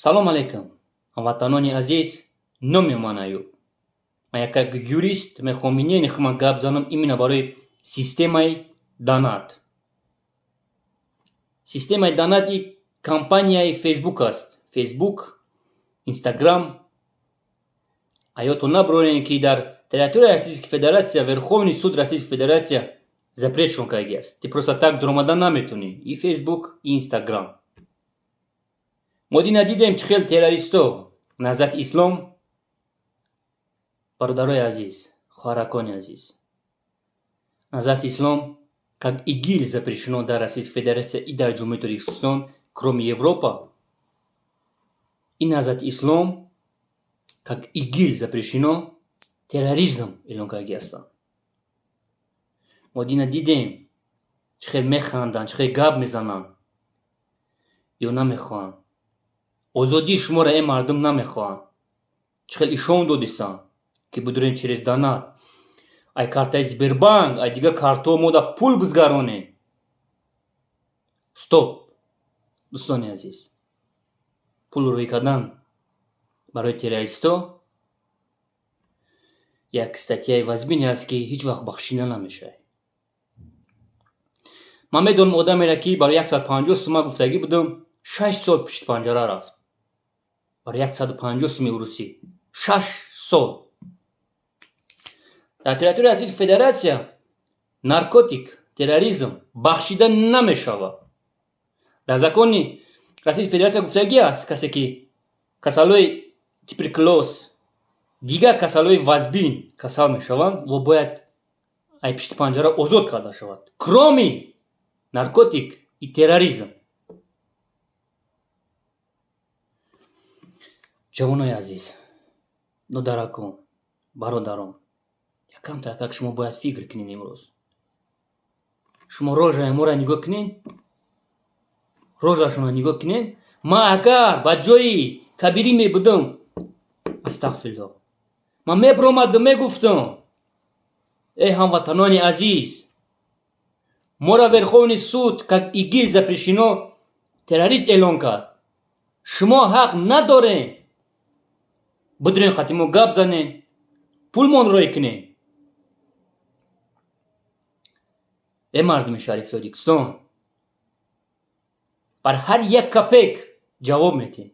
Салом алейкум, ҳамватанони азиз. Номи ман Аюб. Ман як юрист мехоҳам мнение худам гап занам именно барои системаи донат. Системаи донат и компанияи Фейсбук аст, Фейсбук, Инстаграм. Аётон набарорем, ки дар территорияи Российской Федерация Верховный суд Российской Федерация запретшон кардаги аст. Ты просто так дуромадан наметонӣ и Фейсбук, и Инстаграм. Мо дина дидем, чӣ хел террористо, Наҳзати Ислом. Бародарои азиз, хоҳаракони азиз, Наҳзати Ислом как ИГИЛ запрещено дар Российской Федерация и дар Ҷумҳурии Тоҷикистон, кроме Европа. И Наҳзати Ислом как ИГИЛ запрещено, терроризм эълон кардаги ҳастанд. Мо дина дидем, чӣ хел механданд, чӣ хел гап мезананд. Ё намехоҳанд озодии шуморо, э мардум намехоҳанд. Чӣ хел ишон додисанд, ки бидурен через донат, ай картаи Сбербанк, ай дигар картҳо мода пул бизгаронем. Стоп, дӯстони азиз, пул рӯй кардан барои террористо як статьяи вазмине аст, ки ҳеҷ вақт бахшида намешавад. Ман медонам одамеро, ки барои 150 сума гуфтагӣ будам, 6 сол пишти панҷара рафт. Барои 150 суми урусӣ 6 сол. Дар территорияи Российской Федерация наркотик, терроризм бахшида намешавад. Дар закони Российской Федерация гуфтагӣ аст, касе ки касалҳои туберкулёз, дигар касалҳои вазбин касал мешаванд, во бояд ай пишти панҷара озод карда шавад, кроме наркотик и терроризм. Ҷавонои азиз, додаракон, бародарон, якамтар шумо бояд фикр кунед. Имрӯз шумо рожаи моро нигоҳ кунед, рожашонро нигоҳ кунед. Ман агар ба ҷои Кабирӣ мебудам, астағфирулло, ман мебиромадам, мегуфтам: «Эй ҳамватанони азиз, моро Верховный суд как ИГИЛ запрещено, террорист эълон кард. Шумо ҳақ надорем бидурен қати мо гап занен, пулмон рой кунен». Э мардуми шарифи Тоҷикистон, бар ҳар як копек ҷавоб метиҳем.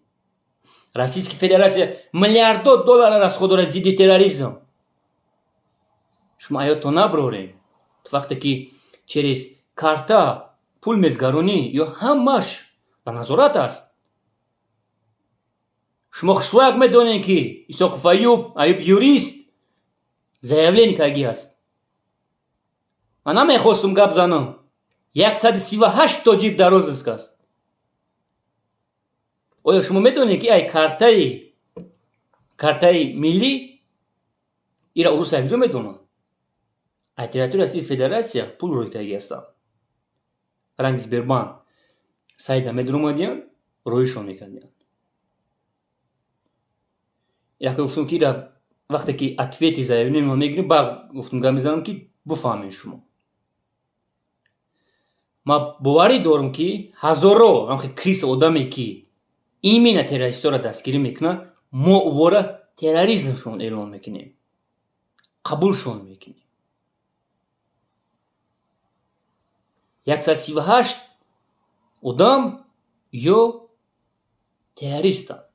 Российский Федерация миллиардо доллара расход дорад зидди терроризм. Шумо аётон наброрем, вақте ки через карта пул мезгаронӣ, ё ҳамаш ба назорат аст. Шумо хушвак медонед, ки Исоқов Аюб, Аюб юрист, заявление карги аст. Ман намехостум гап занам, 138 тоҷик дар розыск аст. Оё шумо медонед, ки ай картаи миллӣ ира урус якҷо медонад, ай территорияи Российской Федерация пул рӯй карги ҳастанд? Ранги Сбербанк сайда медуромадиянд, роишон мекардиянд. Яке гуфтум, ки ира вақте ки ответи заявление ма мегирем, ба гуфтум, гап мезанам, ки буфаҳмед шумо. Ман боварӣ дорам, ки ҳазоро ҳамхел крыса одаме, ки именно террористҳоро дастгирӣ мекунад, мо увора терроризмшон эълон мекунем, қабулшон мекунем. 138 одам ё террористанд.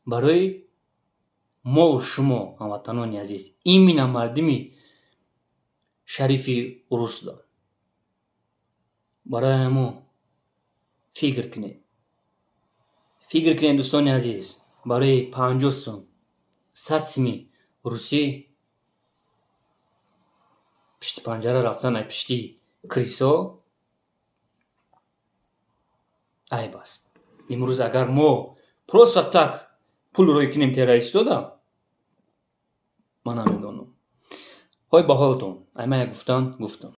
Барои мову шумо, ҳамватанони азиз, именно мардуми шарифи урусда, барои ҳамо фикр кунед, фикр кунед, дӯстони азиз. Барои 50 сум, 100 суми русӣ пишти панҷара рафтан ай пишти крысо айб аст. Имрӯз агар мо просто так пул рӯй кунем террористода, ман намедонам. Ҳой, ба ҳолтон, ай ман як гуфтан гуфтам.